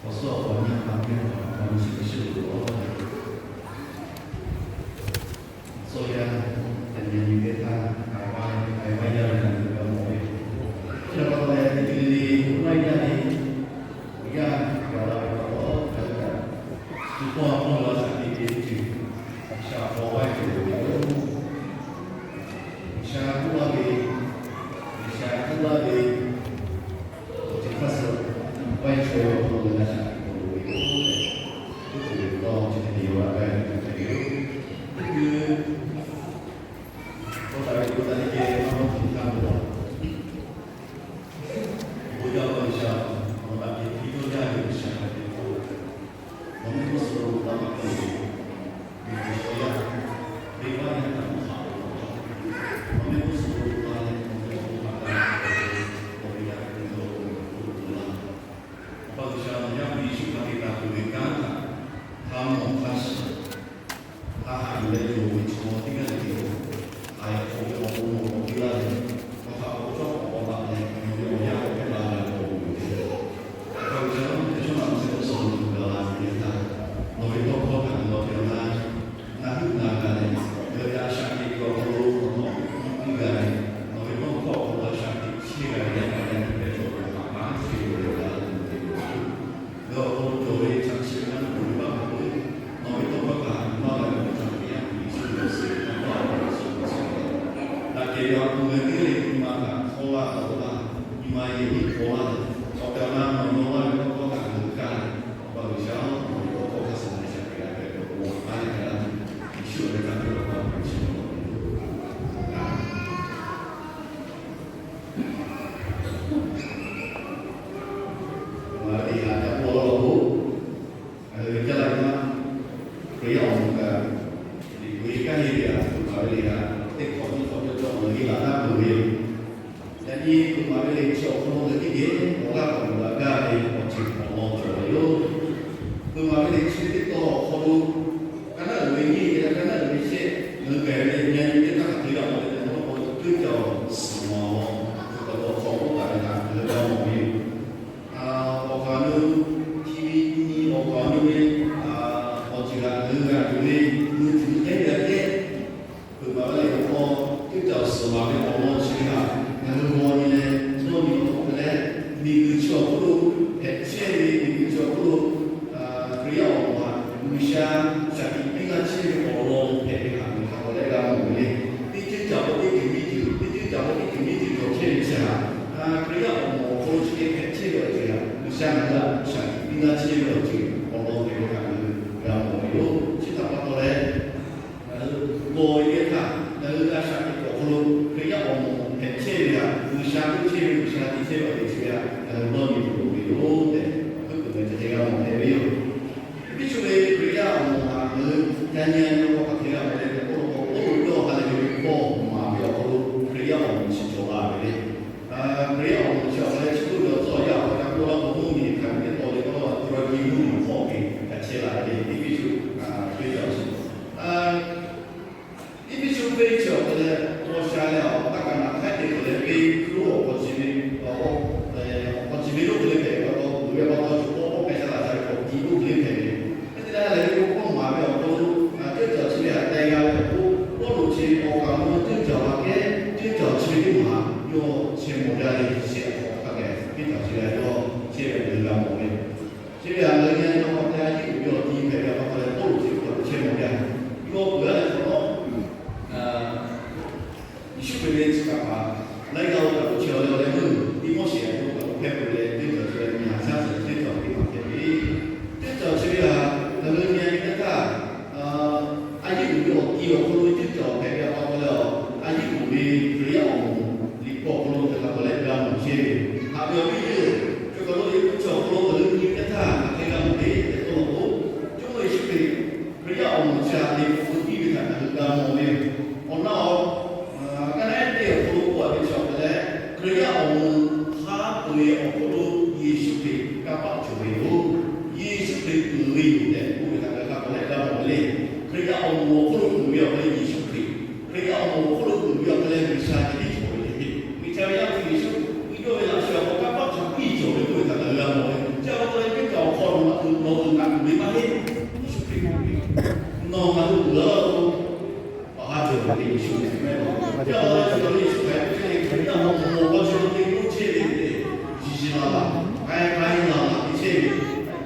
Awˬ suhˉ awˬ nyi htaꞈ mehˆ htaꞈ hk'a mvuh shiˍ ve shiˍ loˬ. Suhˉ yaˇ teꞈ nyi nyi teˇ htaˇ, k'ai maˇ k'ai maˇ yaˇ ve ngaˬ hui g'a mawˬ ve. Chi pa taw leh, teˇ ceuˬ le le maˇ yaˇ ve, awˬ yanˇ gaˬ la ve pa taw, chi hk'aˇ mawˇ la shaꞈ teꞈ ve teˇ ceuˬ, shaꞈ paw g'aˇ ceuˬ ve yoˬ. G'uiˬsha k'oˆ laˇ ve, G'uiˬsha k'oˆ laˇ ve, awˬ ceuˬ hk'aˇ suh, vaˇ chaweh awˬ hk'aw lo g'a shaꞈ teꞈ k'oˆ ve yoˬ. Teˇ ceuˬ ve tawˇ chi hk'e te yaw la gaˇ ve teˇ ceuˬ hpehꞈ ve yoˬ. Teˇ ceuˬ k'oˆ taˍ ve k'o, taˇ teˇ geh maˇ mawˇ tuˬ htaˇ ve laˬ. Bon jaˇ ve G'uiˬsha, nawˬ daꞈ kehˬ hkiˇ dawˇ jaˇ ve G'uiˬsha hk'a te k'oˆ, nawˬ mehˆ g'uˇ suhˍ lo taˇ maˇ k'oˆ ve, miˬguiˬ chaw yaˇ, venˇbaˆ yaˇ htaꞈ nawˬ haꞈ ve awˬ hk'aw, nawˬ mehˆ g'uˇ suhˍ lo taˇ leh nawˬ ve awˬ bon htaꞈ g'a ve, nawˬ ve yaˇ hk'e te ve awˬ bon htaꞈ k'oˆ ve laˇ. Awˬ pa G'uiˬsha, nawˬ Yaˇ hpu Yeˍsuˆ hk'a te taˍ tuˬ ve kanˉ htaꞈ hk'a mawˬ hk'a shiˍ, hk'a haꞈ yuˬ leh yonˍ ve chaw teˇ g'aˇ le le, a yaꞈ k'aw ve awˬ bon awˬ bon piˇ laˇ leh, nawˬ htaꞈ awˬ cawˇ k'awꞈ k'awꞈ taꞈ leh, nawˬ ve awˬ yanˇ k'awꞈ hpehˇ la g'a ve awˬ bon yoˬ. Awˬ pa G'uiˬsha, nawˬ ve chaw naꞈ mvuhˇ shehˍ hpawˇ suh nawˬ hui g'a la ve teˇ yanˇ htaˇ, nawˬ ve tawˇ hkawˇ htaꞈ ngaˬ hui g'a te a na, ngaˬ hui na g'a leh, ngaˬ hui a shaꞈ teꞈ ve awˬ hk'aw lo nawˬ htaꞈ piˇ g'a leh, nawˬ ve tawˇ hkawˇ awˬ hk'aw lo a shaꞈ teꞈ chehˇ g'a ve yaˇ paˍ yaˇ miˇ hpehꞈ ve awˬ hk'aw lo hk'aˬ ma chehˇ ve awˬ g'a leh, ngaˬ hui awˬ hk'aw lo cawˬ ve chaꞈ chi ve g'aˇ nuˇ peuˬ ve baˆ hk'a peu-eˬ, nawˬ ve tawˇ hkawˇ htaꞈ maˇ g'a ve awˬ ceuˬ ve yaˇ hpu Yeˍsuˆ Hkriꞈ awˬ suhˍ htaꞈ pa taw awˬ suhˍ hk'a suhˍ, daꞈ kehˬ ve a hpu ve teˇ g'aˇ le nyi ma htaꞈ hk'awˇ laˇ taˍ ve laˇ, nyi ma yehˬ miˉ hk'aw laˇ leh, awˬ tehˬ awˬ na nawˬ yaw laˇ ve tawˇ hkawˇ htaꞈ ngaˬ hui kaˇ leh, Awˬ pa G'uiˬsha-oˬ, nawˬ ve tawˇ hkawˇ hk'a suh ngaˬ shaꞈ teꞈ g'a hpehꞈ ve awˬ bon htaꞈ maˇ leh kaꞈ laˇ tuˬ, Yeˍsuˆ ve kanˉ htaꞈ pa taw chi ve yoˬ. Ngaˬ hui teˇ haꞈ yaꞈ k'aw law k'o, ngaˬ hui ve caˇ laˇ ve maˇ, Hkriꞈ yaˇ awˬ moˍ kaꞈ, liꞈ hpu e kanˉ henˇ ve htaꞈ hpeuꞈ maˍ ve le htaꞈ teˇ hk'awꞈ nyiˇ hk'awꞈ cawˇ cawˇ ngaˬ hui henˇ laˬ htaˇ hpeuꞈ ve yoˬ. Yaꞈ nyi hpeuꞈ maˍ ve liꞈ chi awˬ hk'aw lo ngaˬ hui teˇ geh awˬ g'aˇ k'awꞈ yuˬ daꞈ gaˇ ve awˬ ceuˬ awˬ lawn cawˬ ve yoˬ. Hpeuꞈ maˍ ve liꞈ chi ve teˇ tawn awˬ hk'aw lo, ka naˉ uiˍ ve nyiˇ ve leh ka naˉ uiˍ ve shehˆ ngaˬ hui gaˬ ve leh, yaꞈ nyi teˇ htaˇ hk'aˬ hk'e g'a mawˬ ve tehꞈ k'oˆ k'o, teˇ ceuˬ awˬ suhˍ ma awˬ hk'aw lo awˬ hk'aw k'oˆ taˍ ve htaꞈ ngaˬ hui g'a mawˬ ve yoˬ. Awˬ kaˍ awˬ nu, TV nyi awˬ kaˍ awˬ nu ve awˬ ceuˬ htaꞈ ngaˬ hui g'a yuˬ ve, mui tuˬ teˇ g'aˇ kehˉ, hpeuꞈ maˍ ve liꞈ awˬ hk'aw teˇ ceuˬ awˬ suhˍ ma ve awˬ lawn chi ve htaꞈ ngaˬ hui g'aw nyi leh dawˇ nyi law k'oˆ ve leh, miˬguiˬ chi awˬ hk'oˆ lo hpehꞈ chehˇ ve, miˬguiˬ chi awˬ hk'oˆ lo Hkriꞈ yaˇ awˬ moˍ htaꞈ G'uiˬsha shaˍ tiꞈ piˇ laˇ chehˇ ve awˬ lawn hpehꞈ ve htaꞈ ngaˬ hui hk'a k'awꞈ leh g'a mawˬ ve le. Teˇ ceuˬ caˍ k'o teˇ ceuˬ miˇ ceuˬ, teˇ ceuˬ caˍ k'o teˇ ceuˬ miˇ ceuˬ cawˬ chehˇ ve chi htaꞈ, Hkriꞈ yaˇ awˬ moˍ awˬ hk'aw lo chi hk'e hpehꞈ chehˇ ve awˬ ceuˬ htaꞈ G'uiˬsha ngaˬ hui htaꞈ shaˍ tiꞈ piˇ laˇ chehˇ ve awˬ ceuˬ awˬ lawn hpehꞈ ve htaꞈ ngaˬ hui g'a mawˬ ve yoˬ. Chi htaꞈ pa taw leh, ngaˬ hui g'aw ve teˇ htaˇ, ngaˬ hui g'a shaˍ tiꞈ awˬ hk'aw lo Hkriꞈ yaˇ awˬ moˍ hpehꞈ chehˇ ve htaꞈ, G'uiˬsha heuˆ chehˇ ve, G'uiˬsha te chehˇ ve awˬ ceuˬ chi ve htaꞈ ngaˬ hui dawˇ nyi tuˬ loˍ ve yoˬ tehꞈ, heuˆ tuˬ ngaˬ hui chi hk'e g'a mawˬ hpehꞈ ve yoˬ. Teˇ piˇ shu ve Hkriꞈ yaˇ awˬ moˍ htaꞈ ngaˬ hui ca nyi a nyi awˬ hk'aw hk'aˬ hk'e g'a mawˬ le tehꞈ k'oˆ law k'o, Pawˇluꞈ yawˇ ha lehˬ ve ve hpawˇ maˍ ve awˬ hk'aw lo Hkriꞈ yaˇ awˬ moˍ chi cawˬ la ve le. Hkriꞈ yaˇ awˬ moˍ chi awˬ hk'aw leh chi hk'oˆ ve awˬ tcuhˉ awˬ yanˇ awˬ hk'aw lo k'oˆ law k'o, mvuhˇmiˬ hk'aˬ ve teˇ taw le k'oˆ law, Tuˇraˍkiˆ mvuhˇmiˬ awˬ hk'aw hk'e g'a chehˇ la ve le. Teˇ piˇ shu, Hkriꞈ yaˇ awˬ moˍ chi Eˇfeˇsuꞈ venˇ chi awˬ hk'e leh, paw sha leh awˬ taˇ kaꞈ naꞈ hk'aiˉ te hk'e leh venˇ hk'oˆ awˬ hk'aw chi ve, awˬ hk'aw chi ve lo hk'e leh hpehꞈ ve pa taw, uiˍ ve pa taw, chaw k'awꞈ k'awꞈ hpehꞈ sha laꞈ sha ve k'awꞈ tiꞈ lo hk'e leh hpehꞈ ve. Hk'e te leh, ha lehˬ ve k'o, hpawˇ maˍ ve awˬ hk'aw lo, ceuˇ caˬ chi ve htaꞈ teh g'a ve awˬ hk'oˆ, Pawˇluꞈ chi awˬ kaˍ awˬ nu ceuˇ caˬ laꞈ kehˉ ceuˇ caˬ chi ve teˇ maˬ yawˇ chehˇ mawˬ jaˇ ve shehˆ awˬ hk'aˇ geh venˇ caˬ chi ve yawˇ chehˇ ve htaꞈ ngaˬ hui g'a mawˬ ve. Chi ve htaꞈ ngaˬ hui nyi a nyi awˬ hk'aw leh, a yiˉ uiˍ ve awˬ ti hpehꞈ ve pa taw leh, Pawˇluꞈ chi ve htaꞈ chehˇ mawˬ jaˇ. Yawˇ peuˬ a leh hk'awꞈ nawˉ, Yeˍsuˆ Hkriꞈ ve chi kaꞈ hpaˍ laiˉ g'aˇ lo kaꞈ lo chehˇ a leh, awˬ leh meuˇ Tiˆmoˉseˍ awˬ hk'aw lo kaꞈ lo hpehˇ peuˬ leh, ceuˇ caˬ chi ve nyi haꞈ shaˉ chi leh ceuˇ caˬ teˇ hpaˍ hpehꞈ ve. Ceuˇ caˬ chi ve htaꞈ ngaˬ hui nyi a nyi teˇ htaˇ, a yiˉ uiˍ ve awˬ ti awˬ hk'aw lo ceuˇ caˬ hpehꞈ ve pa taw leh, a yiˉ uiˍ ve Hkriꞈ yaˇ awˬ moˍ liꞈ hkawˇ awˬ hk'aw lo htaꞈ k'awꞈ leh g'a mawˬ chehˇ ve. Haꞈ ve awˬ viˉ nyi, chaw kaˬ lo liꞈ hpu chi awˬ hk'aw lo ngaˬ hui nyi teˇ htaˇ hk'aˬ hk'e g'a mawˬ Nawˬ ngaˬ hui uiˍ la-o. Awˬ ha cawˬ ve teˇ Yeˍsuˆ Hkriꞈ mehˆ lo, yaˇ awˬ lawn chi lawˬ ve Yeˍsuˆ Hkriꞈ ve ceˇ, yaˇ awˬ moˍ awˬ hk'aw chi lawˬ teˇ k'oˆ chehˇ ve le. Yiˬ yiˬ laˬ laˬ, k'ai k'ai laˬ laˬ te chehˇ ve,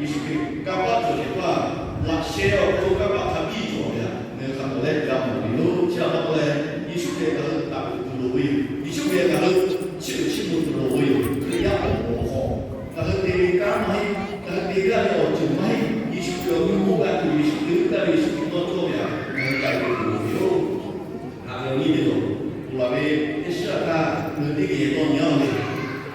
Yeˍsuˆ Hkriꞈ kanˇ paˆ cawˬ sheˍ hpaˇ, laꞈ sheh awˬ hk'aw lo kanˇ paˆ hk'a biˇ cawˬ ve htaꞈ ngaˬ hui hk'a tawˍ leh g'a mawˬ ve yoˬ. Chi htaꞈ pa taw leh, Yeˍsuˆ Hkriꞈ ngaˬ hui taˍ kuˬ tuˬ loˍ ve yoˬ. Yeˍsuˆ Hkriꞈ ngaˬ hui chiˇ uiˍ chiˇ mvuh tuˬ loˍ ve yoˬ. Hkriꞈ yaˇ awˬ moˍ awˬ hk'aw ngaˬ hui te ve kanˉ maˇ heˆ, ngaˬ hui te g'a ve awˬ ceuˬ maˇ heˆ. Yeˍsuˆ Hkriꞈ awˬ meh k'oˆ g'a tuˬ, Yeˍsuˆ Hkriꞈ g'a ve, Yeˍsuˆ Hkriꞈ tawˇ cawˇ ve htaꞈ ngaˬ hui taˍ kuˬ tuˬ loˍ ve yoˬ. Haꞈ ve awˬ nyi teˇ hpaˍ-oˬ, laˬ ve teˇ shiˉ aꞈ htaˇ ngaˬ hui teˇ geh dawˇ nyi-a ve,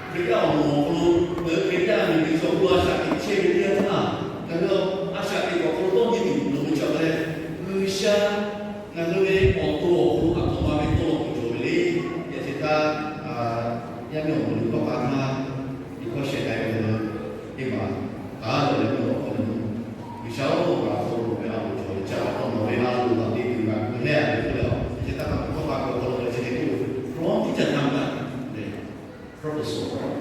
Hkriꞈ yaˇ awˬ moˍ awˬ hk'aw lo ngaˬ hui Hkriꞈ yaˇ miˬguiˬ chaw hui a shaꞈ teꞈ chehˇ ve teˇ yanˇ htaˇ, ngaˬ hui a shaꞈ teꞈ awˬ hk'aw lo dawˇ nyi tuˬ loˍ ve chi hk'e leh, G'uiˬsha ngaˬ hui ve awˬ to awˬ hk'aw lo a htoꞈ ma ve tawˇ law kuˬ cawˬ ve le. Yaꞈ hk'aˇ, yaˇ miˇ awˬ moˍ liꞈ hkawˇ hk'a htaˇ, liꞈ hkawˇ sheh k'ai ve le, teˇ maˬ k'aˉ leh leh mvuhˇ lawꞈ k'oˆ ve, G'uiˬsha-oˬ, ngaˬ awˬ hk'aw lo ve a loˍ cawˬ ve, ca awˬ hk'aw nawˬ ve a loˍ laˬ te tuˬ ngaˬ hui hehˉ ve k'oˆ leh, yaꞈ hk'aˇ hk'a hk'awˇ hk'a ve awˬ hk'aw lo ve chi hk'e k'oˆ ve, พร้อมที่จะทำ pawˆ teˇ caꞈ htaˇ maˇ daꞈ leh, purpose awˬ hk'aw,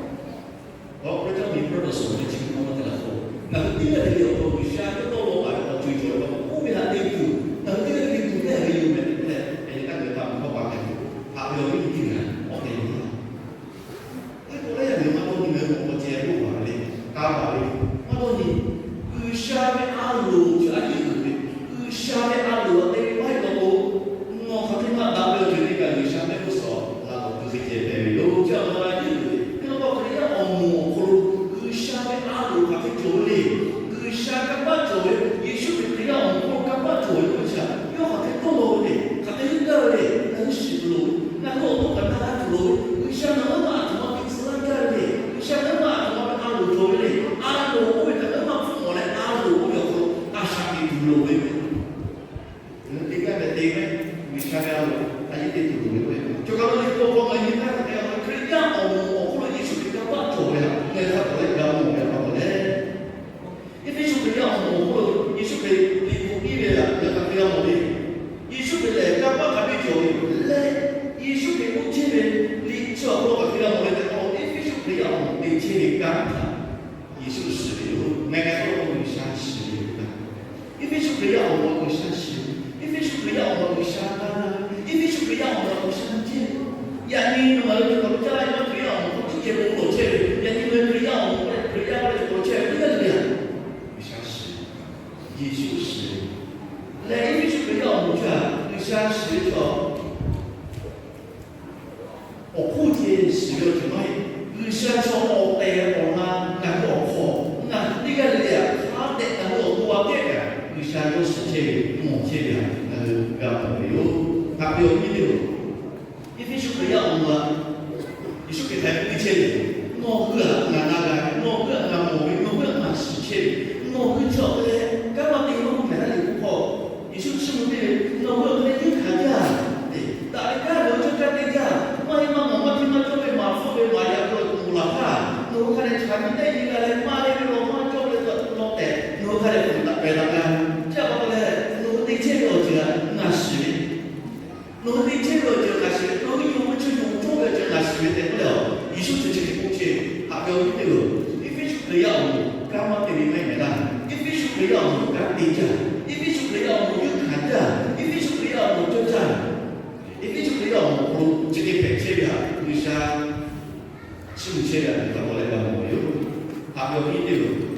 awˬ hk'aw lo caˇ ve purpose awˬ hk'aw ve chi hk'e k'oˆ maˇ te laˬ k'o, ngaˬ hui teˇ g'aˇ le le awˬ hk'aw lo G'uiˬsha ve tawˇ law kaꞈ ve awˬ co cawˬ ve k'o, oˇ ve htaꞈ te tuˬ ngaˬ hui teˇ g'aˇ le le tuˬ hehˉ ve yoˬ meh k'oˆ leh, yaꞈ hk'aˇ ngaˬ hui htaꞈ mvuhˇ hkawˇ pa hk'e haꞈ ve awˬ viˉ nyi teˇ g'aˇ awˬ hk'e yoˬ. Teˇ k'o leh yaˇ miˇ maˇ dawˇ nyi ngaˬ hui awˬ hk'aw ceh k'oˆ paˍ ve le, ka paˍ ve, maˇ dawˇ nyi. G'uiˬsha ve a loˍ chi a yeˇ uiˍ ve, G'uiˬsha ve a loˍ a te ve maˇ heˆ law k'o, nawˬ hk'aˬ hk'e maˇ daꞈ ve awˬ ceuˬ teˇ kaꞈ G'uiˬsha mehˆ g'uˇ suhˍ la lawˬ tuˬ hk'e ceh hpehꞈ ve yoˬ. Chi a ma a yeˇ uiˍ ve, hk'e law k'o Hkriꞈ yaˇ awˬ moˍ awˬ hk'aw lo G'uiˬsha ve a loˍ hk'aˬ hk'e cawˬ ve le. G'uiˬsha kanˇ paˆ cawˬ ve, Yeˍsuˆ Hkriꞈ Hkriꞈ yaˇ awˬ moˍ hk'aw lo kanˇ paˆ cawˬ ve k'oˆ ve chi htaꞈ yawˇ hk'aˬ hk'e tawˇ law ve le, hk'aˬ hk'e yawˇ gaˇ ve le, ngaˬ hui shiˍ tuˬ loˍ ve, ngaˬ hui awˬ to kaꞈ na g'a tuˬ loˍ ve, G'uiˬsha ngaˬ hui maˇ a htoꞈ ma te tcuh laˇ gaˇ ve le, G'uiˬsha ngaˬ hui maˇ a htoꞈ ma ve a loˍ cawˬ ve le, a loˍ oˇ ve htaꞈ ngaˬ hui maˇ hpfuhˆ mawˬ leh a loˍ oˇ ve awˬ hk'aw lo a shaꞈ teꞈ tuˬ loˍ ve, ngaˬ hui te gaˇ ve te ve, G'uiˬsha ve a loˍ a yeˇ te tuˬ loˍ ve k'o, cawˬ kaˬ lo le k'o k'o ngaˬ hui nyi htaˇ hk'e te a, Hkriꞈ yaˇ awˬ moˍ awˬ hk'aw lo Yeˍsuˆ Hkriꞈ kanˇ paˆ cawˬ ve htaꞈ ngaˬ hui hk'a tawˍ leh g'a mawˬ ve pa taw leh, Eˇfeˇsuꞈ Hkriꞈ yaˇ awˬ moˍ awˬ hk'aw lo Yeˍsuˆ Hkriꞈ liꞈ bvuhꞈ piˇ ve htaꞈ ngaˬ hui hk'a te g'a mawˬ ve, Yeˍsuˆ Hkriꞈ lehˬ kanˇ paˆ hk'a biˇ cawˬ ve leh, Yeˍsuˆ Hkriꞈ k'oˆ chehˇ ve liꞈ chi awˬ hk'aw lo hk'aˬ hk'e g'a mawˬ ve tehꞈ k'o, Eˇfeˇsuꞈ Hkriꞈ yaˇ awˬ moˍ te chehˇ ve kanˉ htaꞈ Yeˍsuˆ shiˍ ve yoˬ. Ngaˬ hui hk'aw lo G'uiˬsha shiˍ ve yoˬ. Eˇfeˇsuꞈ Hkriꞈ yaˇ awˬ moˍ G'uiˬsha shiˍ ve, Eˇfeˇsuꞈ Hkriꞈ yaˇ awˬ moˍ G'uiˬsha gaˇ ve, Eˇfeˇsuꞈ Hkriꞈ yaˇ awˬ moˍ G'uiˬsha ceh ve. Yaꞈ nyi nawˬ ngaˬ hui hk'aw lo caˇ laˇ ve Hkriꞈ yaˇ awˬ moˍ k'o, teˇ ceuˬ bon lawˬ chehˇ ve, yaꞈ nyi ngaˬ hui Hkriꞈ yaˇ awˬ moˍ k'o leh Hkriꞈ yaˇ k'o leh cawˬ chehˇ ve teˇ g'aˇ le le htaꞈ G'uiˬsha shiˍ, Yeˍsuˆ shiˍ ve lehˬ, Eˇfeˇsuꞈ Hkriꞈ yaˇ awˬ moˍ chi htaꞈ G'uiˬsha shiˍ ve chaw awˬ hk'oˆ ceh shiˍ ve awˬ ceuˬ maˇ heˆ. G'uiˬsha chaw awˬ tehˬ awˬ na ngaˬ hui awˬ hk'aw, ngaˬ hui teˇ g'aˇ le le htaꞈ hk'a dehꞈ ngaˬ hui awˬ to a kehˉ kaꞈ G'uiˬsha yawˇ shiˍ chehˇ ve, mawˬ chehˇ ve htaꞈ ngaˬ hui g'a mawˬ ve yoˬ. Haꞈ ve awˬ viˉ teˇ hpaˍ-oˬ, Eˇfeˇsuꞈ Hkriꞈ yaˇ awˬ moˍ htaꞈ Yeˍsuˆ Hkriꞈ hk'aˬ hk'e piˇ chehˇ ve, nawˬ hui htaꞈ ngaˬ na g'a ve, nawˬ hui htaꞈ ngaˬ mawˬ ve, nawˬ hui htaꞈ ngaˬ shiˍ chehˇ ve, nawˬ hui chi awˬ hk'e leh kanˇ paˆ te maˇ k'oˆ hpehꞈ laˇ ve k'o, Yeˍsuˆ chi mvuh piˇ ve, nawˬ hui awˬ hk'e leh yeuˇ hkanˍ jaˇ. Daꞈ ve kanˉ ve cawˇ caˇ te jaˇ. Maˇ heˆ maˇ mawˬ maˇ hteˇ maˇ cawˇ ve maˍ hpfuhˆ ve maˍ yaꞈ ve awˬ tuˬ moˍ laˬ htaˇ, nawˬ hui hk'a dehꞈ chaꞈ nyi tehˆ nyi g'a leh maˇ heˆ ve law maˇ cawˇ ve le, law tehꞈ nawˬ hui hk'a dehꞈ hpfuhˆ taˍ pehˍ laˇ g'a. Chi htaꞈ pa taw leh nawˬ hui te chehˇ ve awˬ ceuˬ htaꞈ ngaˬ shiˍ ve, nawˬ hui te chehˇ ve awˬ ceuˬ ngaˬ shiˍ ve, nawˬ hui yonˍ ve chi yonˍ cawˇ ve awˬ ceuˬ ngaˬ shiˍ ve tehꞈ k'oˆ leh, Yeˍsuˆ chi chi hk'e k'oˆ chehˇ ve. Haꞈ ve awˬ viˉ teˇ hpaˍ-oˬ, Eˇfeˇsuꞈ Hkriꞈ yaˇ awˬ moˍ kanˇ maˇ te ve maˇ heˆ mehˍ laˇ. Eˇfeˇsuꞈ Hkriꞈ yaˇ awˬ moˍ kanˉ te jaˇ. Eˇfeˇsuꞈ Hkriꞈ yaˇ awˬ moˍ yeuˇ hkanˍ jaˇ. Eˇfeˇsuꞈ Hkriꞈ yaˇ awˬ moˍ cawˇ caˇ. Eˇfeˇsuꞈ Hkriꞈ yaˇ awˬ moˍ awˬ hk'aw lo chi hk'e hpehꞈ chehˇ ve htaꞈ G'uiˬsha chiˇ mvuh chehˇ ve htaꞈ ngaˬ hui hk'a tawˍ leh g'a mawˬ ve yoˬ. Haꞈ ve awˬ viˉ teˇ hpaˍ-oˬ,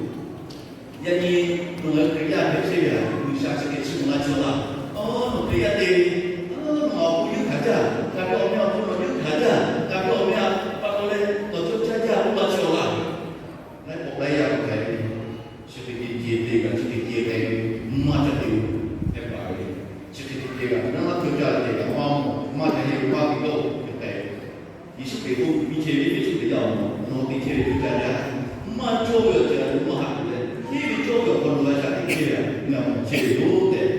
yaꞈ nyi nawˬ ngaˬ hui Hkriꞈ yaˇ hpehꞈ chehˇ ve htaꞈ G'uiˬsha chi hk'e chiˇ mvuh laˇ chehˇ-oˆ laˇ. Aˬ, nawˬ Hkriꞈ yaˇ te, nawˬ awˬ hk'aw yeuˇ hkanˍ jaˇ, ngaˬ ve awˬ meh awˬ hk'aw nawˬ yeuˇ hkanˍ jaˇ, ngaˬ ve awˬ meh htaꞈ pa taw leh nawˬ cawˇ caˇ jaˇ k'oˆ laˇ chehˇ-oˆ laˇ. Laiˉ pawˆ laiˉ yaˇ k'awꞈ hpehꞈ ve, chi hk'e te ceh te kaꞈ chi hk'e ceh k'ai ve, maˇ ca te-o, hpehꞈ paˍ ve, chi hk'e te ceh kaꞈ naˉ maˇ cawˇ caˇ ve te kaꞈ maˇ mawˬ maˇ ca heˆ maˇ te kawˆ hpehꞈ ve. Yeˍsuˆ Hkriꞈ k'oˆ piˇ chehˇ ve, Yeˍsuˆ Hkriꞈ yaˇ awˬ moˍ, nawˬ te chehˇ ve cawˇ caˇ jaˇ. Maˇ cawˇ ve awˬ ceuˬ htaꞈ nawˬ maˇ haꞈ tuˬ leh, hteˇ ve cawˇ ve awˬ hk'aw lo g'a shaꞈ teꞈ chehˇ ve htaꞈ ngaˬ mawˬ chehˇ ve yoˬ tehꞈ,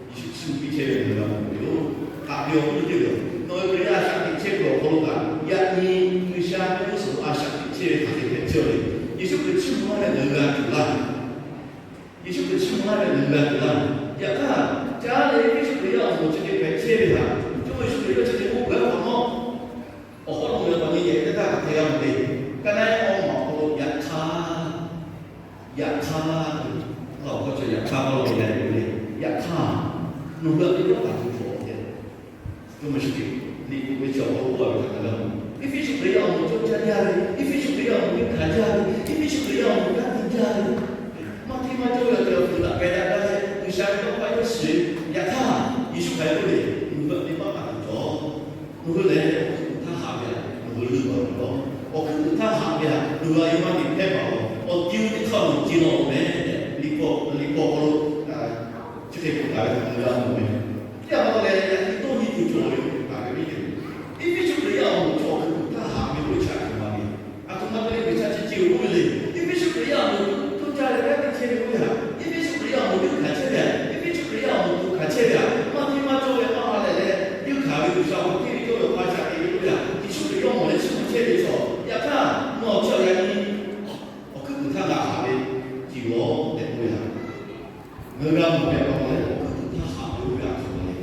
Yeˍsuˆ Hkriꞈ piˇ chehˇ ve ngaˬ hui g'a mawˬ ve yoˬ. Haꞈ ve awˬ viˉ teˇ hpaˍ-oˬ, nawˬ hui Hkriꞈ yaˇ a shaꞈ teꞈ chehˇ ve awˬ hk'aw lo kaꞈ, yaꞈ nyi G'uiˬsha mehˆ g'uˇ suhˍ a shaꞈ teꞈ chehˇ ve hk'aˬ hk'e hpehꞈ chehˇ-oˆ le. Yeˍsuˆ Hkriꞈ chiˇ mvuh laˇ leh ngaˬ hui g'a tuˬ laˇ. Yeˍsuˆ Hkriꞈ chiˇ mvuh laˇ leh ngaˬ hui g'a tuˬ laˇ. Yaꞈ hk'aˇ, caˇ leh Yeˍsuˆ Hkriꞈ yaˇ awˬ moˍ chi hk'e hpehꞈ chehˇ ve htaꞈ, Jawˇmawˇ Yeˍsuˆ Hkriꞈ yawˇ chi hk'e k'oˆ gaˇ hk'awꞈ nawˉ, awˬ hawˉ lo ngaˬ hui k'awꞈ nyi yehˬ teˇ htaˇ hk'aˬ hk'e g'a mawˬ le. Ka naˉ-e awˬ maˬ awˬ hk'aw lo yaꞈ hk'aˇ, yaꞈ hk'aˇ, awˬ hk'aw cawˬ yaꞈ hk'aˇ k'oˆ lawˬ ve le. Yaꞈ hk'aˇ, nawˬ hui a teˇ pawˆ taˍ tuˬ cawˬ tehꞈ, Jawˇmawˇ Yeˍsuˆ Hkriꞈ liꞈ k'oˆ ve chi awˬ hk'aw lo k'oˆ laˇ ve htaꞈ kaꞈ g'a mawˬ. Eˇfeˇsuꞈ Hkriꞈ yaˇ awˬ moˍ cawˇ caˇ jaˇ ve, Eˇfeˇsuꞈ Hkriꞈ yaˇ awˬ moˍ teˇ hkanˍ jaˇ ve, Eˇfeˇsuꞈ Hkriꞈ yaˇ awˬ moˍ kanˉ te jaˇ ve, maˇ hteˇ maˇ cawˇ ve awˬ ceuˬ awˬ hkuiˍ daꞈ kehˬ daꞈ gaˇ leh G'uiˬsha ve tawˇ hkawˇ yawˇ shiˍ ve. Yaꞈ hk'aˇ, Yeˍsuˆ Hkriꞈ k'oˆ ve, Nawˬ hui a teˇ pawˆ taˍ tuˬ cawˬ. Nawˬ hui lehˬ, awˬ hkuiˉ puiˍ htaˇ haꞈ ve htaꞈ nawˬ hui leuˆ baˬ ve yoˬ. Awˬ hkuiˉ puiˍ htaˇ haꞈ ve htaꞈ nawˬ hui a yawˇ maˇ te hpehˇ baˬ-oˬ. Awˬ ti teˇ hk'aˇ nawˬ ce law-oˬ meh tehꞈ, liꞈ hpu awˬ hk'aw lo chi hk'e k'oˆ taˍ ve htaꞈ g'a mawˬ ve. Chi pa taw leh, yaꞈ nyi dawˇ nyi tuˬ cawˬ ve k'oˆ taˍ ve teˇ ceuˬ, Eˇfeˇsuꞈ Hkriꞈ yaˇ awˬ moˍ chaw awˬ hkuiˉ puiˍ htaˇ haꞈ ve k'oˆ ve chi a htoꞈ ma le. A htoꞈ ma te leh G'uiˬsha chi ce awˬ k'oˆ ve le. Eˇfeˇsuꞈ Hkriꞈ yaˇ awˬ moˍ tuˬ cawˇ caˇ leh kanˉ te chehˇ ve k'oˆ ve htaꞈ, Eˇfeˇsuꞈ Hkriꞈ yaˇ awˬ moˍ teˇ hkanˍ chehˇ ve htaꞈ, Eˇfeˇsuꞈ Hkriꞈ yaˇ awˬ moˍ tuˬ hkanˍ chehˇ ve htaꞈ, maˇ hteˇ maˇ cawˇ ve maˇ ha lehˬ leh, teˇ hkanˍ ve G'uiˬsha awˬ hk'aw hteˇ ve cawˇ ve awˬ hk'aw shaꞈ te ve k'oˆ ve htaꞈ, Yeˍsuˆ Hkriꞈ yawˇ mawˬ leh chiˇ mvuh chehˇ ve chaw. Yaꞈ hk'aˇ, nawˬ chi awˬ yaꞈ nyi awˬ hkuiˉ puiˍ htaˇ g'a haꞈ ve ce law tehꞈ k'oˆ ve htaꞈ, ngaˬ hui g'a mawˬ ve pa taw leh, awˬ hkuiˉ puiˍ htaˇ haꞈ ve k'oˆ ve a htoꞈ ma le.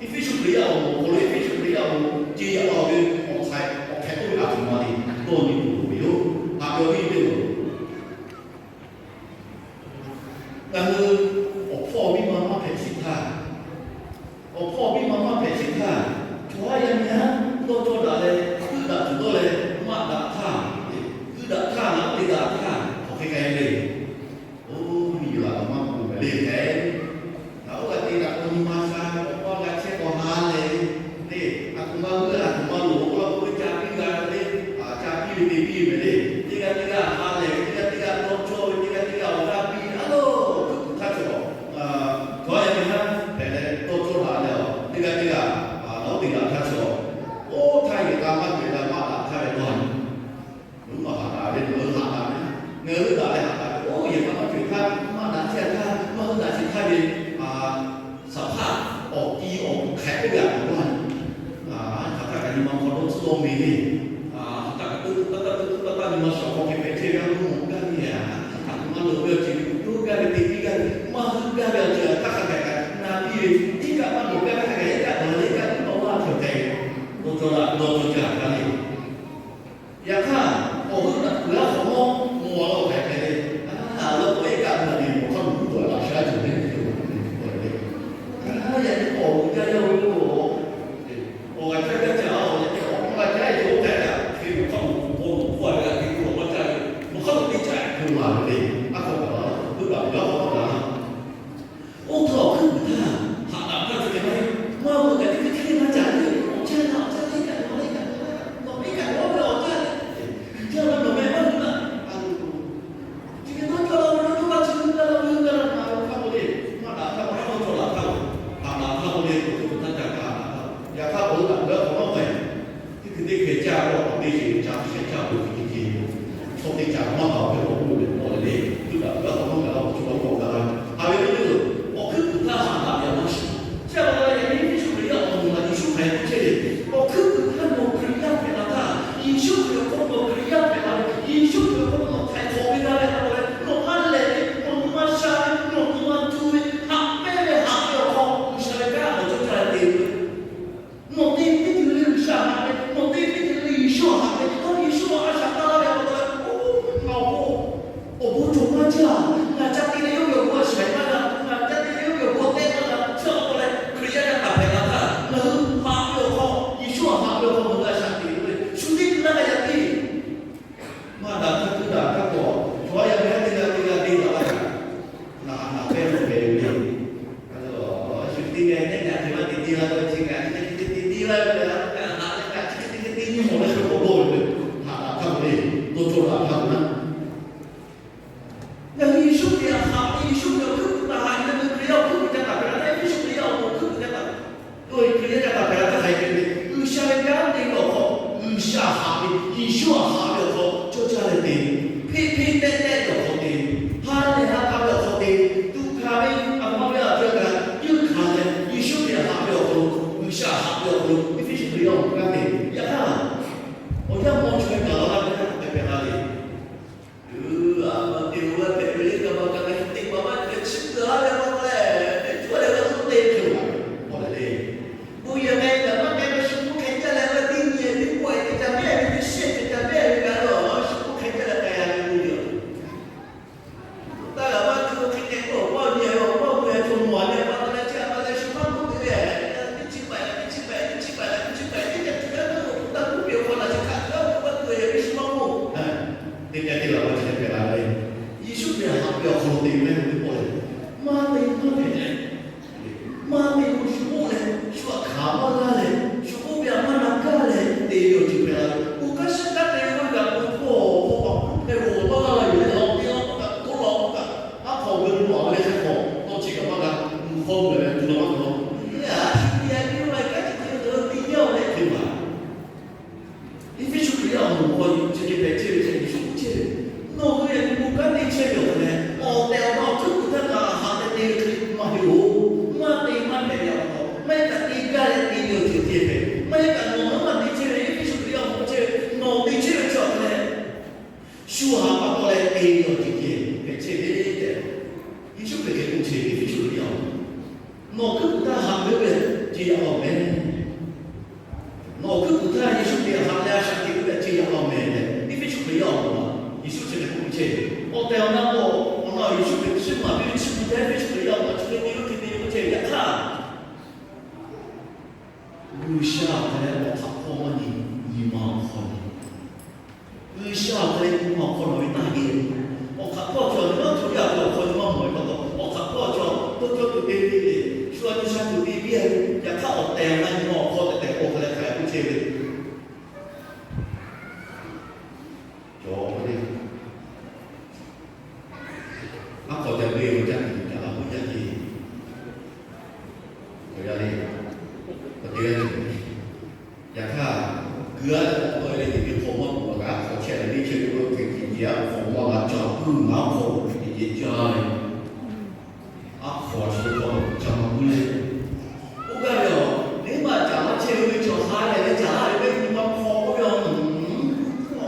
Eˇfeˇsuꞈ Hkriꞈ yaˇ awˬ moˍ hk'aw lo Eˇfeˇsuꞈ Hkriꞈ yaˇ awˬ moˍ ce yaꞈ la ve awˬ hk'aw, awˬ hk'aw k'oˆ ve a htoꞈ ma le. Dawˇ nyi tuˬ loˍ ve yoˬ. Haꞈ ve awˬ viˉ teˇ hpaˍ-oˬ, ngaˬ hui awˬ hpawˇ miˇ ma maˇ hpehꞈ sheˍ htaˇ, awˬ hpawˇ miˇ ma maˇ hpehꞈ sheˍ htaˇ, chaw haˉ yaˇ miˇ haˉ dawˇ cawˇ daꞈ leh, heuˆ daꞈ tuˬ dawˇ leh, maˆ daꞈ htaˇ, heuˆ daꞈ htaˇ, ngaˬ oˇ te daꞈ htaˇ, hk'aˬ hk'e k'ai ve le. Oˇ, miˬ yuˬ laꞈ kaꞈ maˇ k'oˆ ve le hk'e, ngaˬ oˇ g'a te daꞈ k'o nyi ma sha, awˬ paˇ g'a chehˇ k'aw ha lehˬ ve le. A htoꞈ ma g'uˇ a htoꞈ ma loˍ k'oˆ la k'oˆ ve ca piˇ g'a ve le. Ca piˇ ve te piˇ ve meh le. Teˇ g'aˇ teˇ g'aˇ ha lehˬ ve, teˇ g'aˇ teˇ g'aˇ dawˇ cawˇ ve, teˇ g'aˇ teˇ g'aˇ awˬ g'aˇ piˇ ve, a loˬ, hkuiˉ puiˍ htaˇ cawˬ. Chaw yaˇ miˇ haˉ hpehꞈ leh dawˇ cawˇ daꞈ leh, teˇ g'aˇ teˇ g'aˇ nawˉ te daꞈ htaˇ cawˬ. Oˇ htaˇ yehˬ k'a maˇ cawˬ leh maˆ daꞈ htaˇ ve dawˇ nyi. Nawˬ hui maˇ haꞈ daꞈ ve, nawˬ hui haꞈ daꞈ ve, ngaˬ hui daꞈ leh haꞈ daꞈ ve, oˇ yehˬ k'a maˇ cawˬ htaˇ, maˆ daꞈ chehˇ htaˇ, maˇ hui daꞈ chehˇ htaˇ ve, saˍ hpaˇ awˬ ti awˬ hk'aˬ hk'e k'oˆ ve a htoꞈ ma le. Hk'aˬ htaˇ kaꞈ nyi ma hk'aw dawˇ tcuhˉ dawˇ meh le. Hk'aˬ htaˇ kaꞈ teˇ htaˇ teˇ htaˇ nyi ma shawˍ hk'aw hk'e hpehꞈ chehˇ ve a, mvuhˇ mawˬ gaˇ ve a, a htoꞈ ma loˍ ve awˬ ceuˬ yawˇ gaˇ ve te piˇ gaˇ ve, maˇ hui gaˇ ve awˬ ceuˬ htaˇ hk'a gaˬ kaꞈ na piˇ ve, iˉ kaˆ maˇ nawˬ gaˇ ve hk'a gaˬ iˉ kaˆ nawˬ leh iˉ kaˆ nawˬ laˇ htaꞈ hpehꞈ ve, dawˇ cawˇ daꞈ dawˇ cawˇ jaˇ htaˇ le. Yaꞈ hk'aˇ, awˬ hui naꞈ peuˬ a hk'awꞈ nawˉ mawˬ a laˇ hk'aˬ hk'e le. A, a laˇ k'o iˉ kaˆ na ve awˬ hk'aw lo tuˬ dawˬ laꞈ sha cawˬ ve, a, yaꞈ nyi k'awꞈ uiˍ jaˇ yaˇ ve k'o, awˬ g'aˇ caˇ gaˇ caˇ a leh, awˬ hk'aw g'a caˇ e cawˬ hk'e kaꞈ, hk'e awˬ hk'aw lo k'awꞈ nawˬ hpawˇ a ve g'a hk'e k'oˆ lawˬ maˇ caˇ ve, awˬ hk'aw lo teˇ caꞈ hk'e laˬ ve le. A hk'aw kaꞈ la, hk'e kaꞈ ve a hk'aw kaꞈ la. Oˇ htaˇ awˬ hkuiˉ puiˍ htaˇ haꞈ daꞈ htaˇ cawˬ kehˬ maˇ heˆ. Maˇ hui kaꞈ teˇ hk'e hk'e maˇ caˇ le. Awˬ caˇ kaꞈ awˬ caˇ le kaꞈ, a le kaꞈ, te ve teˇ pawˆ leh, maˇ te maˇ hpehꞈ leh, maˇ te k'o shu k'oˆ leh, shu htaꞈ hkanˍ maˇ g'aˇ leh, shu k'oˆ ve htaꞈ maˇ na gaˇ leh te ve awˬ ceuˬ hpehꞈ la ve. Bon kanˉ shiˉ kanˉ te ve k'oˆ ve kaꞈ, bon hkawˇ hk'aw paˍ hpehˇ g'awˬ maˇ g'aˇ la yoˬ leh, awˬ te awˬ hk'aw kaꞈ k'oˆ la awˬ hk'aw kaꞈ, maˇ hk'aw g'aw ve lo a ve leh hk'e k'awꞈ tawˇ chi kaꞈ maˇ g'a, mvuhˇ hk'awˇ g'aˇ ve tu la maˇ g'a. Yaˇ a shu te a ve maˇ g'a kaꞈ, chi te ve dawˬ ve teˇ yanˇ awˬ leh hk'e maˇ Eˇfeˇsuꞈ Hkriꞈ yaˇ awˬ moˍ hk'aw chi hk'e hpehꞈ chehˇ ve chi Yeˍsuˆ k'oˆ chehˇ ve, nawˬ hui yaꞈ nyi bon kanˉ te chehˇ ve awˬ hk'aw leh, awˬ tehˬ awˬ na awˬ hkuiˉ puiˍ htaˇ ngaˬ haꞈ leh te ve hk'e maˇ heˆ-oˬ. Maˇ te maˇ hpehꞈ ve awˬ hk'aw, maˇ heˆ kaꞈ te gaˇ leh te ve awˬ ceuˬ hk'e hpehꞈ. Maˇ heˆ kaꞈ nawˬ hui maˇ te chehˇ ve, Eˇfeˇsuꞈ Hkriꞈ yaˇ awˬ moˍ chehˇ ve, nawˬ te chehˇ ve chi awˬ hk'aw leh, shu haꞈ pa taw leh te ve awˬ ceuˬ hk'e hpehꞈ chehˇ ve tehꞈ, Yeˍsuˆ Hkriꞈ hk'e k'oˆ chehˇ ve, Eˇfeˇsuꞈ Hkriꞈ yaˇ awˬ moˍ. Nawˬ hkuiˉ puiˍ htaˇ haꞈ ve ce yaꞈ la-oˬ mehˍ. Nawˬ hkuiˉ puiˍ htaˇ Yeˍsuˆ Hkriꞈ haꞈ leh a shaꞈ teꞈ ve ce yaꞈ la-oˬ mehˍ leh, Eˇfeˇsuꞈ Hkriꞈ yaˇ awˬ moˍ a Yeˍsuˆ chi hk'e k'oˆ ve chehˇ ve. Awˬ tehˬ awˬ na k'o, awˬ na Yeˍsuˆ Hkriꞈ chi maˍ piˇ ve chi beuꞈ htaˇ Eˇfeˇsuꞈ Hkriꞈ yaˇ awˬ moˍ chi hk'e te ve hk'e te ve k'oˆ chehˇ ve. Yaꞈ hk'aˇ, G'uiˬsha awˬ hk'aw leh awˬ hk'aˬ hpawˇ maˇ nyi, nyi ma awˬ hk'aw nyi. G'uiˬsha awˬ hk'aw leh nyi ma awˬ hk'aw nawˬ ve taˇ geh. Awˬ hk'aˬ hpawˇ chaw, maˇ htoꞈ yaˇ awˬ hk'aw nyi maˇ mawˬ ve pa taw, awˬ hk'aˬ hpawˇ chaw, tawˇ cawˇ tuˬ te ve le, shu a nyi sha tuˬ te piˇ a ve, yaꞈ hk'aˇ awˬ tehˬ awˬ na nyi ma awˬ hk'aw tehꞈ tehꞈ k'oˆ hk'e leh hk'aˬ hk'e k'oˆ chehˇ ve. Cawˬ ve le. Aˉ hk'aw ca ve awˬ jaˇ tuˬ caꞈ la k'oˆ jaˇ ce. Awˬ yaˇ le, awˬ te g'a tuˬ. Yaꞈ hk'aˇ, kuiˬ a leh k'awꞈ tawˆ e leh teꞈ ve hk'aw maˇ k'oˆ kaꞈ, aˉ hk'aw chehˇ leh teˇ chehˇ ve lo hk'e tiꞈ jeˬ aˉ hk'aw maˇ g'a ca puiˉ ngaˬ aˉ hk'aw teꞈ jeˬ jaˇ ve. Aˉ hk'aw chi hk'aw ca maˇ puiˉ le. Oˇ gaˇ ve awˬ, neˇ maˬ caˬ maˇ chehˇ ve chaw ha lehˬ leh caˬ la ve mehˆ nyi ma hk'aw k'oˆ ve awˬ,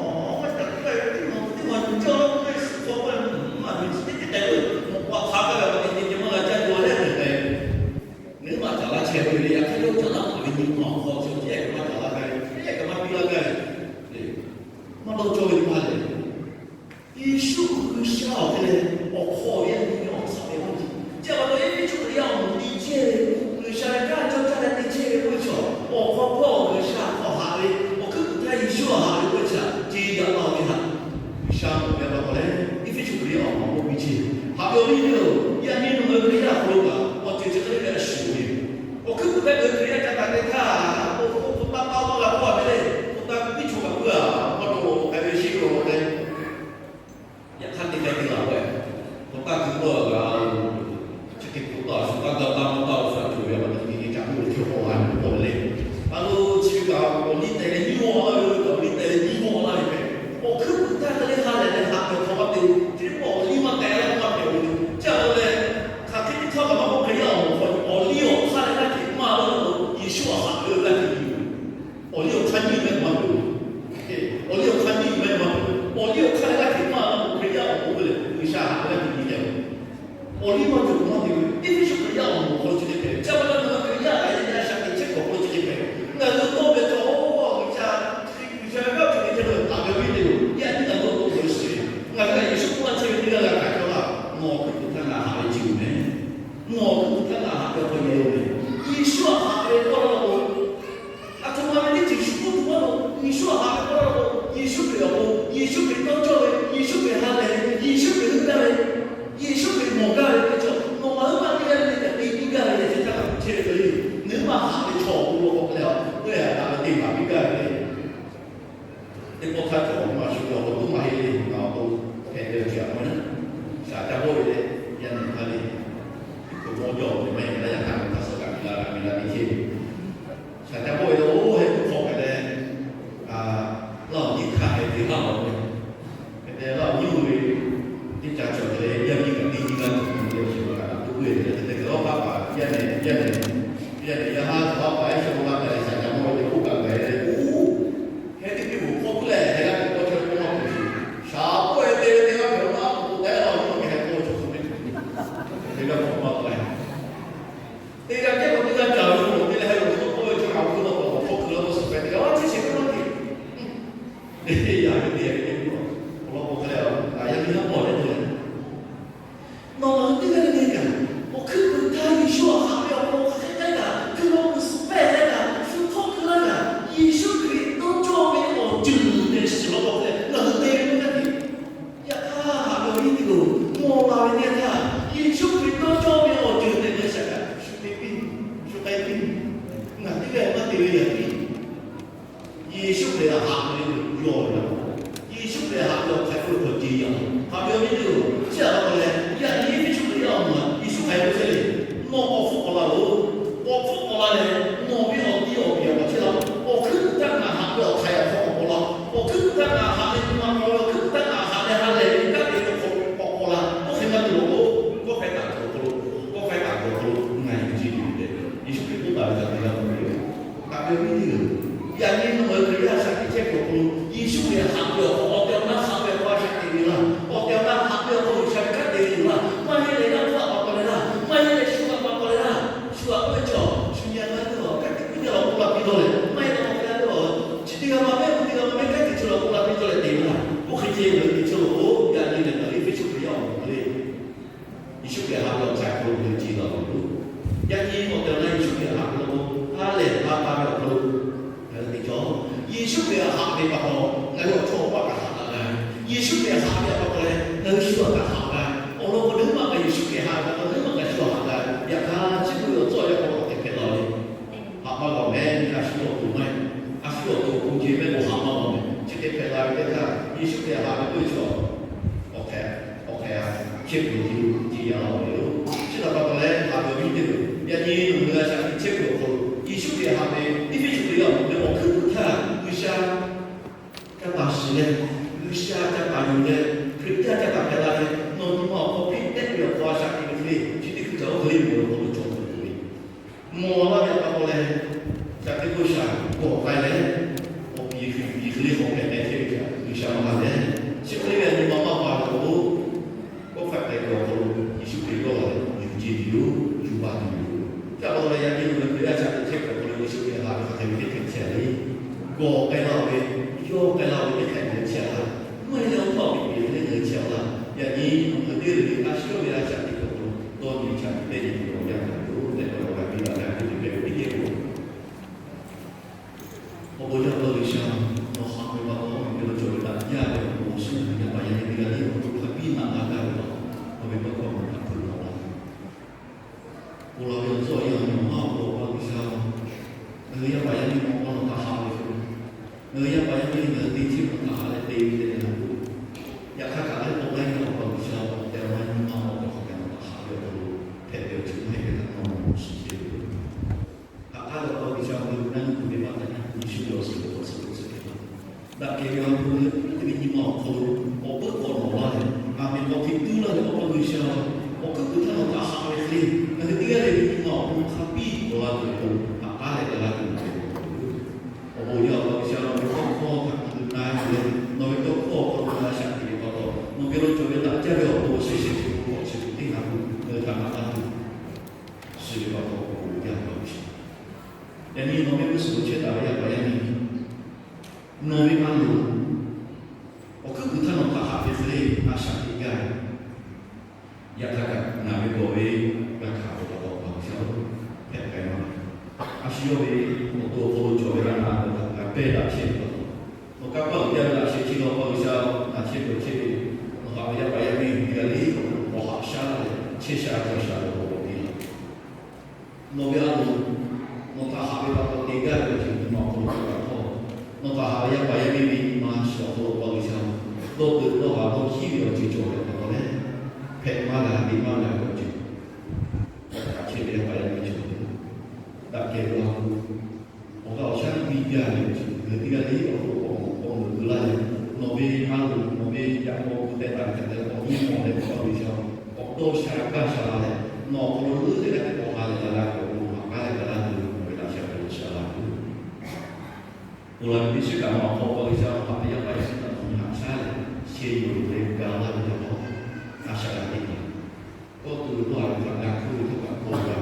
maˇ caˬ k'oˆ ve teˇ maˬ teˇ maˬ nyi caˇ la k'oˆ ve suhˍ hk'aw k'oˆ ve, maˇ ve chi teˇ teˇ tehꞈ k'oˆ ve, mawꞈ k'aw hk'a gaˇ ve awˬ teꞈ jeˬ maˇ g'a caˇ tuˬ a leh tehꞈ tehꞈ. Neˇ maˬ caˬ la chehˇ ve le, yaꞈ hk'aˇ yawˇ caˬ la hk'aˬ ve nyi ma awˬ hk'aw chi teˇ g'aˇ kaꞈ maˇ caˬ la g'a ve, teˇ g'aˇ kaꞈ maˇ piˇ la g'a ve. Maˇ dawˇ cawˇ ve maˇ lehˬ, Yeˍsuˆ G'uiˬsha awˬ hk'e leh awˬ hk'aw ve yaˇ nyi awˬ hk'aw ve maˇ cawˬ. Chi pa taw Eˇfeˇsuꞈ Hkriꞈ yaˇ awˬ moˍ te chehˇ ve, G'uiˬsha ve kanˉ cawˇ caˇ leh te chehˇ ve k'oˆ ve chaw, awˬ hk'aw hpawˇ G'uiˬsha hk'aw haꞈ ve, awˬ hkuiˉ puiˍ htaˇ Yeˍsuˆ haꞈ ve k'oˆ ve chaw, ce yaꞈ la ve htaꞈ G'uiˬsha mawˬ ve pa taw leh, Eˇfeˇsuꞈ Hkriꞈ yaˇ awˬ moˍ k'oˆ piˇ chehˇ, haꞈ ve awˬ viˉ nyi-oˬ, yaꞈ nyi nawˬ ngaˬ hui Hkriꞈ yaˇ awˬ hk'aw lo kaꞈ awˬ ceuˬ chi hk'e le ve a shuˍ ve, awˬ hkuiˉ puiˍ htaˇ ngaˬ hui Hkriꞈ yaˇ ca taˍ ve htaˇ, k'o k'o k'o taˇ taˇ taˇ la k'oˆ a ve le, k'o taˇ piˇ chaw kaꞈ puiˉ a, maˇ dawˇ law k'ai ve sheˆ law k'ai ve. Yaꞈ hk'aˇ teˇ hk'e te la k'o, k'o taˇ kuˬ tawˆ la, chi hk'e k'o taˇ shu taˇ gaˇ taˇ maˇ taˇ shu a cawˬ ve a ma te te ca k'oˆ ve chi k'o a nyi k'oˆ ve le. A lo chi ve kaꞈ awˬ liˇ tehˬ leh nyiˇ g'awˇ laˇ ve, awˬ liˇ tehˬ leh nyiˇ g'awˇ laˇ ve hpehꞈ. Awˬ hkuiˉ puiˍ htaˇ hk'e le ha lehˬ leh haꞈ ve awˬ hk'aw maˇ te, chi teˇ pawˆ awˬ liˇ maˇ tehˬ laˇ k'o maˇ hpehꞈ-oˬ ve. Chi a lo leh, hk'aˬ hk'e teˇ hk'aˇ kaꞈ maˇ k'oˆ, Hkriꞈ yaˇ awˬ moˍ hk'aw awˬ liˇ awˬ hk'aˇ leh g'aˇ hteꞈ maˇ laˇ lo Yeˍsuˆ a haꞈ ve g'aˇ hteꞈ yuˬ. Awˬ liˇ awˬ hk'aˇ nyiˇ mehˆ maˇ peuˬ. Awˬ liˇ awˬ hk'aˇ nyiˇ mehˆ maˇ peuˬ. Awˬ liˇ awˬ hk'aˇ leh g'aˇ hteꞈ maˇ laˇ k'o Hkriꞈ yaˇ awˬ moˍ ve lehˬ G'uiˬsha haꞈ ve g'aˇ hteꞈ yuˬ tehꞈ. Awˬ liˇ maˇ cawˬ maˇ te ve, Eˇfeˇsuꞈ Hkriꞈ yaˇ awˬ moˍ hk'aw lo chi teˇ hpehꞈ. Chi pa taw nawˬ ngaˬ hui Hkriꞈ yaˇ a yaꞈ shaꞈ teꞈ chehˇ hk'awꞈ hk'aw lo chi teˇ hpehꞈ. Ngaˬ hui dawˇ ve chaw, G'uiˬsha, G'uiˬsha ve g'aˇ hteꞈ ve chaw lo taˍ ve awˬ viˉ teˇ-oˬ, yaꞈ nyi ngaˬ hui awˬ to hk'aw lo shiˍ ve. Ngaˬ hui lehˬ Yeˍsuˆ k'oˆ laˇ chehˇ ve teˇ g'aˇ g'a hkanˍ cawˇ laˇ. Nawˬ awˬ hkuiˉ puiˍ htaˇ ngaˬ haꞈ ve chi yoˬ mehˍ. Nawˬ awˬ hkuiˉ puiˍ htaˇ ngaˬ haꞈ ve awˬ hk'aw lo yoˬ mehˍ. Yeˍsuˆ a haꞈ ve k'oˆ laˇ k'o, a htoꞈ ma ve teˇ ceuˬ shu k'oˆ tuˬ maˇ loˍ. Yeˍsuˆ a haꞈ ve k'oˆ laˇ k'o, Yeˍsuˆ Hkriꞈ awˬ pon, Yeˍsuˆ Hkriꞈ tawˇ cawˇ ve, Yeˍsuˆ Hkriꞈ ha lehˬ ve, Yeˍsuˆ Hkriꞈ heuˆ gaˇ ve, Yeˍsuˆ Hkriꞈ mawˬ gaˇ ve teˇ cawˬ, nawˬ ngaˬ hui maˇ teˇ g'aˇ le le kaꞈ te piˇ gaˇ ve lehˬ, chi htaˇ kaꞈ chehˇ ve le. Nawˬ hui maˇ haꞈ ve chaw awˬ pon lo k'o leh, oˇ ve htaꞈ taˍ ve te maˍ piˇ gaˇ ve le. Teˇ pawˆ htaˇ cawˬ maˇ shu ve awˬ to maˇ heˆ le, ngaˬ awˬ to hpehꞈ ve awˬ ceuˬ a k'o na, shaˍ ca bawˆ ve leh, yaˇ nehˬ htaˇ le, teˇ hkui mawˇ jawˇ ve maˇ heˆ leh, yaˇ htaˇ ve htaꞈ suh kaꞈ miˬ la kaꞈ miˬ la te chehˇ ve. Shaˍ ca bawˆ ve leh oˇ heh k'oˆ hk'awꞈ hpehꞈ leh, laˇ awˬ nyi hkanˇ hk'e te laˇ awˬ ve. Hk'e te laˇ awˬ nyi oˇ ve teˇ ca cawˬ hk'e leh, yaˇ miˇ kaꞈ teˇ nyi g'aˇ cawˬ ve awˬ shiˍ kaꞈ tuˬ ve hk'e te te laˇ paˇ paˍ yaˇ nehˬ, yaˇ nehˬ, yaˇ nehˬ yaˇ haˉ cawˬ laˇ paˍ yaˇ shaw la kaꞈ leh shaˍ ca bawˆ ve te k'oˆ kaꞈ gaˬ leh, oˇ heh teˇ piˇ k'oˍ hk'aw tuˬ leh heh g'aˇ tuˬ tawˇ chehˇ ve k'oˆ maˇ k'oˍ shiˍ. Shaˍ bawˆ e te ve teˇ g'aˇ hpehꞈ maˇ k'oˍ k'oˍ tehꞈ laˇ awˬ nyi awˬ heh k'oˆ cawˬ tuˬ ve, teˇ g'aˇ k'awꞈ maˇ k'oˆ leh, teˇ g'aˇ kehˉ k'o teˇ g'aˇ ca ve k'o te leh heh lo k'oˆ ve chaw kaꞈ awˬ hkuiˉ law k'o awˬ hk'aw hkui laˇ k'o suhˍ hpehꞈ teˇ g'aˇ a ciˉ sheˍ k'oˆ maˇ te. Yaˇ ve teˇ g'aˇ ve teˇ g'aˇ awˬ lawn k'o hk'e leh, a yaˇ miˇ haˉ pawˆ leh k'oˆ leh, nawˬ ngaˬ hui teˇ g'aˇ le le kaꞈ, awˬ hkuiˉ puiˍ htaˇ Yeˍsuˆ a haꞈ ve awˬ hk'aw hk'aˬ hk'e k'ai kaꞈ, hkui law kuiˬ suhˍ pehˇ leh kaꞈ, shu htawˇ hkui laˇ kaꞈ, Yeˍsuˆ Hkriꞈ dawˇ cawˇ ve awˬ ceuˬ tehꞈ shiˍ law k'o hk'e leh ngaˬ hui te ve teˇ g'aˇ le. Yaꞈ hk'aˇ haꞈ ve awˬ viˉ teˇ-oˬ, mawˬ la ve teˇ g'aˇ htaˇ, Maˇ heˆ leh, yaˇ htaꞈ pa taw leh laˇ. Maˇ heˆ leh, shu htaꞈ pa taw leh laˇ. Shu htaꞈ k'oˆ ve chaw, shu nyi a g'aˇ teˇ hpaˍ hk'a teꞈ k'oˆ jaˇ law k'oˆ la piˇ dawˇ leh, maˇ heˆ leh, awˬ hk'e a ve a, chi teˇ g'aˇ maˇ mehˉ, teˇ g'aˇ maˇ mehˉ hk'a teꞈ chaw la k'oˆ la piˇ dawˇ leh te laˇ. Oˇ hk'e ceh ngaˬ hui teꞈ chaw lo k'o, yaꞈ nyi lehˬ ngaˬ hui Hkriꞈ yaˇ awˬ moˍ le. Yeˍsuˆ Hkriꞈ haꞈ ve awˬ ceuˬ hk'aw lo ngaˬ hui ci la ve yoˬ. Yaꞈ nyi awˬ tehˬ awˬ na Yeˍsuˆ Hkriꞈ haꞈ ve law k'o, ha lehˬ ha pa ve awˬ hk'aw lo ngaˬ hui teꞈ chaw, Yeˍsuˆ Hkriꞈ haꞈ ve pa taw, ngaˬ hui awˬ chawˇ awˬ paˆ kaꞈ haꞈ daꞈ g'a. Yeˍsuˆ Hkriꞈ haꞈ ve pa taw leh ngaˬ hui shu htaꞈ kaꞈ haꞈ g'a. Awˬ lawn k'o, nawˬ hui maˇ kaꞈ Yeˍsuˆ Hkriꞈ haꞈ ve pa taw, nawˬ hui maˇ kaꞈ shu htaꞈ haꞈ g'a. Yaꞈ hk'aˇ, chi beuꞈ awˬ tcuhˉ awˬ yaˇ k'o, awˬ tehˬ hpehꞈ la ve, haꞈ maˇ g'a mehˍ, a shu awˬ to maˇ, a shu awˬ to awˬ hk'oˆ ceh mehˆ k'o haꞈ maˇ g'a mehˍ. Chi hk'e hpehꞈ la ve teˇ htaˇ, Yeˍsuˆ Hkriꞈ haꞈ ve k'oˆ ve chaw, awˬ hk'e, awˬ hk'e a, chehˇ kuiˬ awˬ ti lo te yaˇ la ve yoˬ. Chi htaꞈ pa taw leh haꞈ ve awˬ viˉ teˇ hpaˍ, yaꞈ nyi nawˬ hui a shaꞈ teꞈ chehˇ kuiˬ awˬ hk'aw lo Yeˍsuˆ Hkriꞈ haꞈ ve teˇ hpeˇ chi hk'e yaˇ awˬ moˍ ve awˬ hkuiˉ puiˍ htaˇ, G'uiˬsha ca taˍ shiˍ leh, G'uiˬsha ca taˍ yuˬ leh, Hkriꞈ yaˇ ca taˍ hpehꞈ la leh, nawˬ nyi ma awˬ hk'aw hpeˇ tehˆ ve awˬ hk'aw a shaꞈ teꞈ ve hk'e le, chi teˇ hkui kaꞈ oˇ hk'e le ve awˬ hk'aw lo cawˬ tuˬ ve, mawˬ laˇ ve pa taw leh, ca teˇ k'oˆ shaˍ gawˬ k'ai leh, awˬ piˍ hkui piˍ hk'e le hk'aw hpehꞈ k'ai chehˇ ve kaꞈ G'uiˬsha maˇ g'a leh, chi hk'e le ve nyi ma maˇ pa ve awˬ hk'aw lo, kawˆ hk'aˆ k'ai ve awˬ hk'aw lo Yeˍsuˆ Hkriꞈ yawˇ lehˬ yuˬ ce tuˬ yoˬ, yuˬ baˬ tuˬ yoˬ. Chi pa taw leh yaꞈ nyi nawˬ hui Hkriꞈ yaˇ shaꞈ teꞈ chehˇ kuiˬ awˬ hk'aw lo Yeˍsuˆ Hkriꞈ haꞈ ve hk'a hk'e ve teˇ hkui chehˇ le. Gawˬ k'ai laˇ ve, yawˇ k'ai laˇ ve teˇ hkui ngaˬ hui chehˇ laˇ. Maˇ heˆ leh awˬ hk'aw ve teˇ hkui ngaˬ hui chehˇ laˇ. Yaꞈ nyi nawˬ hui teˇ g'aˇ le le a shu ve a shaꞈ teꞈ kuiˬ awˬ hk'aw lo dawˇ nyi chaꞈ teˇ nyi tuˬ awˬ yanˇ gaˬ yoˬ tehꞈ k'oˆ ve, g'a piˇ daꞈ ve teˇ ceuˬ hpehꞈ ve teˇ ceuˬ k'o, awˬ bon yaˇ awˬ pa G'uiˬsha, nawˬ haꞈ ve pa taw nawˬ geh lo cawˬ ve daꞈ jaˇ ve awˬ bon awˬ shinˉ, yaˇ paˍ yaˇ miˇ teˇ g'aˇ le awˬ hk'aw lo hk'a biˇ naꞈ la gaˇ ve pa taw, nawˬ ve maˇ hkawˇ nawˬ htaꞈ hpeuꞈ lawˬ laˇ. Ponˬ laˬ ve awˬ tcuhˉ awˬ yanˇ awˬ hk'aw lo, Awˬ pa G'uiˬsha, ngaˬ hui yaˇ paˍ yaˇ miˇ awˬ hk'aw nawˬ htaꞈ haꞈ ve k'o, ngaˬ hui yaˇ paˍ yaˇ miˇ ngaˬ hui te chehˇ nawˬ htaꞈ haꞈ leh te ve tehꞈ k'oˆ, yaꞈ hk'aˇ kaꞈ laiˉ pawˆ laiˉ yanˇ Awˬ pa G'uiˬsha, awˬ tehˬ awˬ na nyi ma awˬ hk'aw hk'a gaˬ nawˬ htaꞈ haꞈ ve awˬ hk'aw lo hpehꞈ ve awˬ ceuˬ maˇ heˆ ve htaꞈ nawˬ shiˍ chehˇ ve yoˬ. Haꞈ k'aˉ ve Awˬ pa G'uiˬsha, ngaˬ hui ve naˉ nuˇ kuiˬ ve maˇ htaꞈ nyi Yeˍsuˆ ve awˬ suhˍ awˬ suhˍ awˬ suhˍ hpehꞈ la. Daꞈ kehˬ ve awˬ hk'aw lo, teˇ ve nyi ma awˬ hk'aw lo awˬ puiˉ k'awꞈ nawˬ laˇ leh, aˬ miˍ k'awꞈ hteꞈ tuˉ laˇ leh, Awˬ pa G'uiˬsha, awˬ hkuiˉ puiˍ htaˇ nawˬ htaꞈ haꞈ ve hk'e le, ngaˬ hui teˇ g'aˇ le ve nyi ma awˬ hk'aw lo hk'a biˇ cawˬ la tuˬ awˬ hk'aw lo haꞈ k'aˉ leh ga laˇ tuˬ yoˬ. Awˬ bon yaˇ Awˬ pa G'uiˬsha, nawˬ ve tawˇ hkawˇ htaꞈ ngaˬ hui na yuˬ leh, nawˬ ve tawˇ hkawˇ awˬ hk'aw lo a shaꞈ teꞈ ve pa taw, nawˬ geh lo cawˬ ve daꞈ jaˇ ve awˬ bon awˬ shinˉ shehˍ hpaˇ hk'aw chi hk'e teˇ ha tuˬ ngaˬ hui htaꞈ na laˇ tuˬ, shiˍ ve pa taw awˬ bon yaˇ Awˬ pa G'uiˬsha, yaꞈ nyi nawˬ ve g'uˇ suhˍ lo chehˇ taˍ ve yaˇ paˍ yaˇ miˇ, nawˬ ve a loˍ awˬ hkuiˉ puiˍ htaˇ nawˬ htaꞈ haꞈ ve hk'e le a shaꞈ teꞈ gaˇ ve, yaꞈ hk'aˇ kaꞈ ngaˬ ve gawˬ ve g'a hkanˍ ve pa taw Awˬ pa G'uiˬsha-oˬ, hpehꞈ k'ai maˇ a shu yawˇ ve awˬ to awˬ hk'aw lo cawˬ ve g'a na ve htaꞈ ngaˬ pehˇ daꞈ chehˇ ve pa taw, nawˬ kanˇ paˆ uiˍ jaˇ ve laꞈ sheh chi lawˬ Awˬ pa G'uiˬsha, ngaˬ chehˇ peuˬ chehˇ ve, nawˬ haꞈ ve yaˇ paˍ yaˇ miˇ teˇ g'aˇ le awˬ hk'aw lo k'awꞈ haꞈ shaˉ leh chehˇ sha cawˬ sha ve awˬ bon te laˬ. Nawˬ ve a loˍ, nawˬ htaꞈ haꞈ ve pa taw te gaˇ ve awˬ ceuˬ nyi ma awˬ hk'aw lo hpehꞈ la htawˇ, nawˬ htaꞈ haꞈ ve yaˇ paˍ yaˇ miˇ ve nyi ma shiˍ awˬ hk'aw lo Awˬ pa G'uiˬsha, dawˇ teuꞈ dawˇ haˍ dawˇ hkiˉ ve awˬ ceuˬ cawˬ ve pa taw leh, hpehꞈ maˇ g'a te maˇ g'a ve awˬ ceuˬ, htaꞈ chehˇ ve yaˇ paˍ yaˇ miˇ cawˬ ve, daꞈ kehˬ ve awˬ ha hpu, awˬ g'aˇ awˬ shaˉ piˇ jaˇ ve awˬ ceuˬ, ngaˬ hui teˇ g'aˇ le awˬ hk'aw lo k'awꞈ mawˬ k'awꞈ meuꞈ keu laˇ leh, nawˬ ve a loˍ nawˬ ve yaꞈ k'aw gu teh taˍ ve htaꞈ leh k'awꞈ nyi mawˬ leh Awˬ pa G'uiˬsha, k'awꞈ dawˇ sha gaˇ sha la leh, nawˬ awˬ hk'aw lo leuˉ leh g'aˇ hteꞈ k'awꞈ ha leh la g'a ve awˬ bon haꞈ k'aˉ leh ga laˇ tuˬ ve nawˬ ve laꞈ sha hk'aw lo sha la ve yoˬ. Ponˬ laˬ ve teˇ shiˉ kaꞈ ma awˬ hk'aw Awˬ pa G'uiˬsha, htaꞈ ve yaˇ paˍ yaˇ miˇ htaꞈ nawˬ nyi haꞈ shaˉ leh, sheh yuˬ leh ga laˇ ve pa taw, a shaꞈ g'a teˇ hpaˍ kawˇ tuˬ ve kawˇ ha ve htaꞈ g'a hkuˇ ve htawˇ kaꞈ k'awꞈ g'a.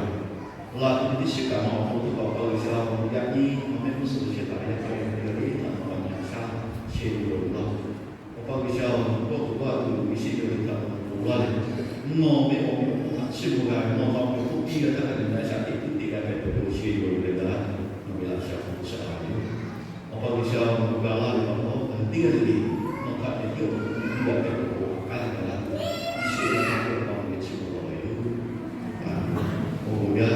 Laˬ tuˬ ve teˇ shiˉ kaꞈ ma awˬ hk'aw htawˇ kaꞈ Awˬ pa G'uiˬsha, yaꞈ nyi nawˬ mehˆ g'uˇ suhˍ lo chehˇ taˍ ve yaˇ paˍ yaˇ miˇ teˇ g'aˇ le htaꞈ nawˬ nyi haꞈ shaˉ, sheh yuˬ leh ga laˇ. Awˬ pa G'uiˬsha-oˬ, kawˇ tuˬ kawˇ ha tuˬ ve sheˆ ve htaꞈ nawˬ ponˬ laˇ leh, nawˬ ve awˬ moˍ htaꞈ chiˇ mvuh g'a ve, nawˬ htaꞈ awˬ moˍ hk'oˆ piˇ g'a htaˇ kaꞈ nawˬ ve a shaꞈ teꞈ tuˬ te g'a hpehꞈ ve awˬ hk'aw lo sheh yuˬ leh ga laˇ tuˬ nawˬ ve laꞈ sha hk'aw lo shaꞈ la ve yoˬ. Awˬ pa G'uiˬsha-oˬ, nawˬ ga laˇ ve pa taw, teˇ g'aˇ le le nawˬ htaꞈ hpehꞈ piˇ awˬ hk'aw lo piˇ g'a hpehꞈ ve awˬ bon haꞈ k'aˉ leh ga laˇ tuˬ, Yeˍsuˆ ve a shaꞈ teꞈ awˬ pa nawˬ geh chiˇ mvuh lawˬ ve yoˬ. Awˬ bon yaˇ